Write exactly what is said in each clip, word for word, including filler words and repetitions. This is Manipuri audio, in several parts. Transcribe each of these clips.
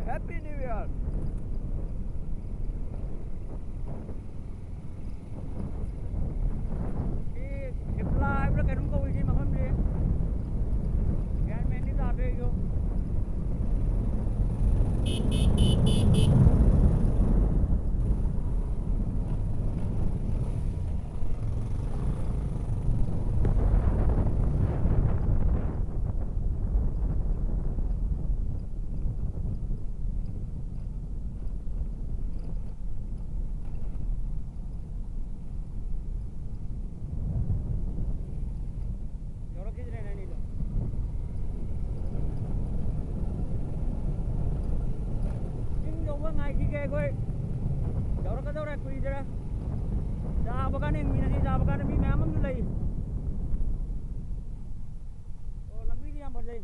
Happy New Year! ꯁꯤ ꯁꯤꯝꯂꯥ ꯍꯥꯏꯕ꯭ꯔꯥ ꯀꯩꯅꯣꯝ ꯀꯧꯏ ꯁꯤ ꯃꯐꯝꯁꯦ꯫ ꯒ꯭ꯌꯥꯟ ꯃꯦꯟꯗꯤ ꯇꯥꯗ꯭ꯔꯦ ꯑꯩꯁꯨ꯫ ꯌꯧꯔꯛꯈꯤꯗ꯭ꯔꯦꯅꯦ ꯑꯅꯤꯗꯣ꯫ ꯆꯤꯡ ꯌꯧꯕ ꯉꯥꯏꯈꯤꯒꯦ ꯑꯩꯈꯣꯏ꯫ ꯌꯧꯔꯛꯀꯗꯧꯔꯦ ꯀꯨꯏꯗ꯭ꯔꯦ꯫ ꯆꯥꯕ ꯀꯥꯟꯗ ꯌꯦꯡꯃꯤꯟꯅꯁꯤ꯫ ꯆꯥꯕ ꯀꯥꯟꯗ ꯃꯤ ꯃꯌꯥꯝ ꯑꯃꯁꯨ ꯂꯩ꯫ ꯑꯣ, ꯂꯝꯕꯤꯗꯤ ꯌꯥꯝ ꯐꯖꯩ꯫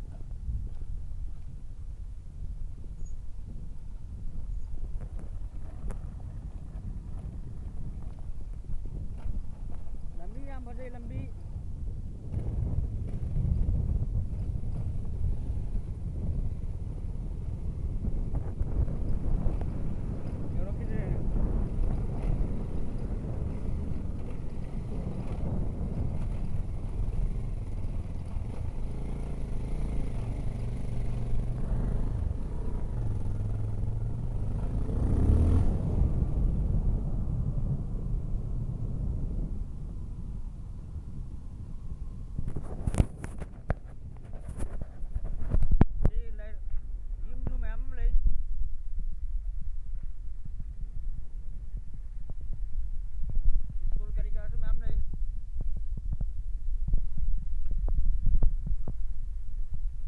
ꯂꯝꯕꯤ ꯌꯥꯝ ꯐꯖꯩ, ꯂꯝꯕꯤ꯫ ꯌꯧꯔꯛꯈꯤꯗ꯭ꯔꯦ꯫ ꯁꯤ ꯂꯩ-, ꯌꯨꯝꯁꯨ ꯃꯌꯥꯝ ꯑꯃ ꯂꯩ꯫ ꯁ꯭ꯀꯨꯜ ꯀꯔꯤ ꯀꯔꯥꯁꯨ ꯃꯌꯥꯝ ꯂꯩ꯫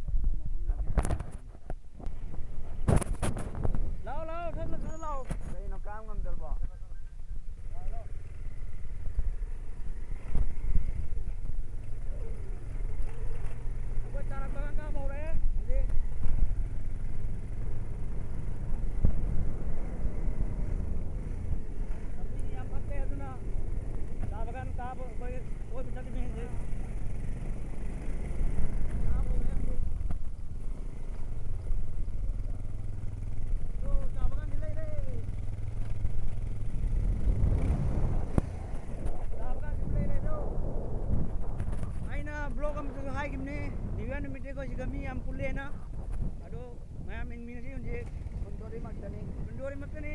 ꯀꯔꯝꯕ ꯃꯐꯝꯗꯅꯣ? ꯂꯥꯛꯑꯣ, ꯂꯥꯛꯑꯣ, ꯊꯛꯅ ꯊꯛꯅ ꯂꯥꯛꯑꯣ꯫ ꯀꯩꯅꯣ ꯀꯥ ꯉꯝꯗ꯭ꯔꯕꯣ? ꯑꯩꯈꯣꯏ ꯆꯥ ꯕꯒꯥꯟ ꯀꯥꯕ ꯍꯧꯔꯛꯑꯦ ꯍꯧꯖꯤꯛ꯫ ꯂꯝꯕꯤ ꯌꯥꯝ ꯐꯠꯇꯦ, ꯑꯗꯨꯅ ꯆꯥ ꯕꯒꯥꯟ ꯀꯥꯕ ꯑꯩꯈꯣꯏ ꯀꯣꯏꯕ ꯆꯠꯂꯤꯅꯦ ꯍꯧꯖꯤꯛ꯫ ꯀꯥꯕ ꯍꯧꯔꯛꯑꯦ ꯍꯧꯖꯤꯛ꯫ ꯄꯨꯜꯂꯦꯅ꯫ ꯑꯗꯣ ꯃꯌꯥꯝ ꯌꯦꯡꯃꯤꯟꯅꯁꯤ ꯍꯧꯖꯤꯛ꯫ ꯐꯨꯟꯗꯣꯔꯤꯃꯛꯇꯅꯤ꯫ ꯐꯨꯟꯗꯣꯔꯤꯃꯛꯇꯅꯤ꯫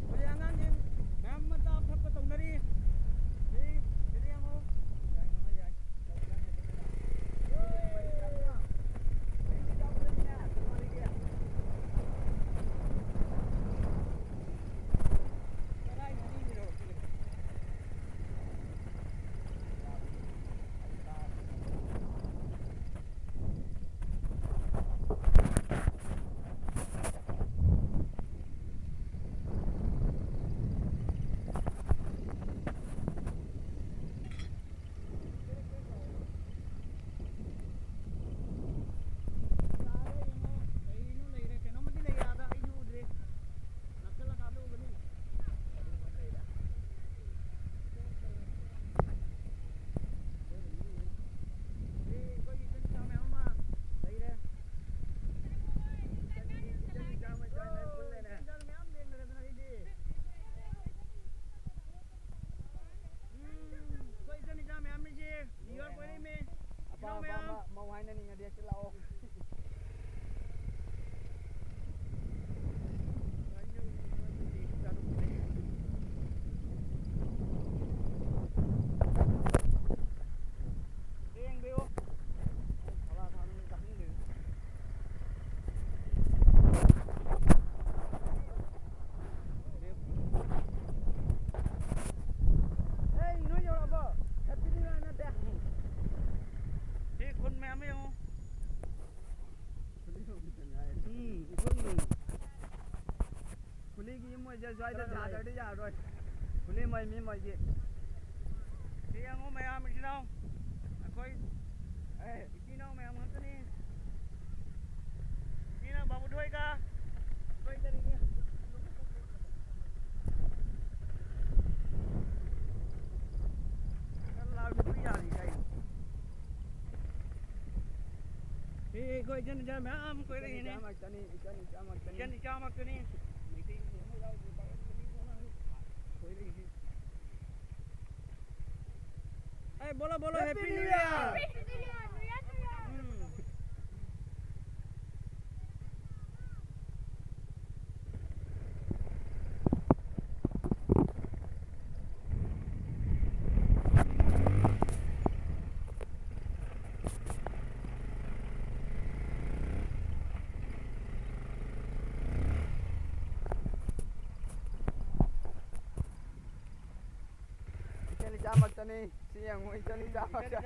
ꯍꯧꯖꯤꯛ ꯑꯉꯥꯡꯁꯤꯡ ꯃꯌꯥꯝ ꯑꯃ ꯆꯥꯕ ꯊꯛꯄ ꯇꯧꯅꯔꯤ꯫ ꯁꯤ, ꯁꯤꯗ ꯌꯦꯡꯉꯣ꯫ ꯎꯝ, ꯑꯩꯈꯣꯏ ꯏꯆꯟ ꯏꯆꯥ ꯃꯌꯥꯝ ꯂꯩꯁꯦ, ꯅ꯭ꯌꯨ ꯌꯣꯔꯛ ꯀꯣꯏꯔꯛꯏꯃꯦ꯫ ꯑꯄꯥꯝ ꯏꯅꯥꯎ ꯃꯌꯥꯝ꯫ ꯑꯄꯥꯝꯕ ꯃꯧ ꯍꯥꯏꯅꯅꯤꯡꯉꯗꯤ ꯍꯦꯛꯇ ꯂꯥꯛꯑꯣ꯫ ꯌꯦꯡꯕꯤꯌꯨ꯫ ꯑꯦ, ꯅꯣꯏ ꯌꯧꯔꯛꯑꯕꯣ? Happy New Year ꯅꯠꯇꯦ꯫ ꯁꯤ ꯈꯨꯟ ꯃꯌꯥꯝ ꯌꯦꯡꯉꯣ꯫ ꯎꯝ, ꯎꯈ꯭ꯔꯨꯜ ꯌꯧꯔꯦ꯫ ꯈꯨꯂꯤꯒꯤ ꯃꯣꯏꯁꯦ ꯁ꯭ꯋꯥꯏꯗ ꯈꯔ ꯁꯥꯗ꯭ꯔꯗꯤ ꯌꯥꯔꯔꯣꯏ꯫ ꯈꯨꯂꯤ ꯃꯣꯏ ꯃꯤ ꯃꯣꯏꯒꯤ꯫ ꯁꯤ ꯌꯦꯡꯉꯣ ꯃꯌꯥꯝ, ꯏꯆꯤꯟ ꯏꯅꯥꯎ꯫ ꯑꯩꯈꯣꯏ ꯑꯦ꯫ ꯏꯆꯤꯟ ꯏꯅꯥꯎ ꯃꯌꯥꯝ ꯉꯥꯛꯇꯅꯤ꯫ ꯁꯤꯅ ꯕꯥꯕꯨꯊꯣꯏꯒ ꯑꯩꯈꯣꯏ ꯀꯔꯤꯒꯤ ꯑꯩꯈꯣꯏ ꯏꯆꯟ ꯏꯆꯥ ꯃꯌꯥꯝ ꯀꯣꯏꯔꯛꯏꯅꯦ꯫ ꯏꯆꯟ ꯏꯆꯥ ꯃꯛꯇꯅꯤ, ꯏꯆꯟ ꯏꯆꯥ ꯃꯛꯇꯅꯤ꯫ ꯏꯆꯟ ꯏꯆꯥ ꯃꯛꯇꯅꯤ꯫ ꯃꯩꯇꯩ ꯑꯃ ꯌꯥꯎꯗꯦ, ꯄꯥꯈꯪ ꯃꯔꯤ ꯊꯣꯛꯅ ꯀꯣꯏꯔꯛꯏꯁꯦ꯫ ꯑꯩ ꯕꯣꯂꯣ, ꯕꯣꯂꯣ, Happy Happy New New Year! Year! ꯎꯝ꯫ ꯏꯆꯟ ꯏꯆꯥ ꯃꯛꯇꯅꯤ꯫ ꯁꯤ ꯌꯦꯡꯉꯨ, ꯏꯆꯟ ꯏꯆꯥ ꯃꯛꯇ꯫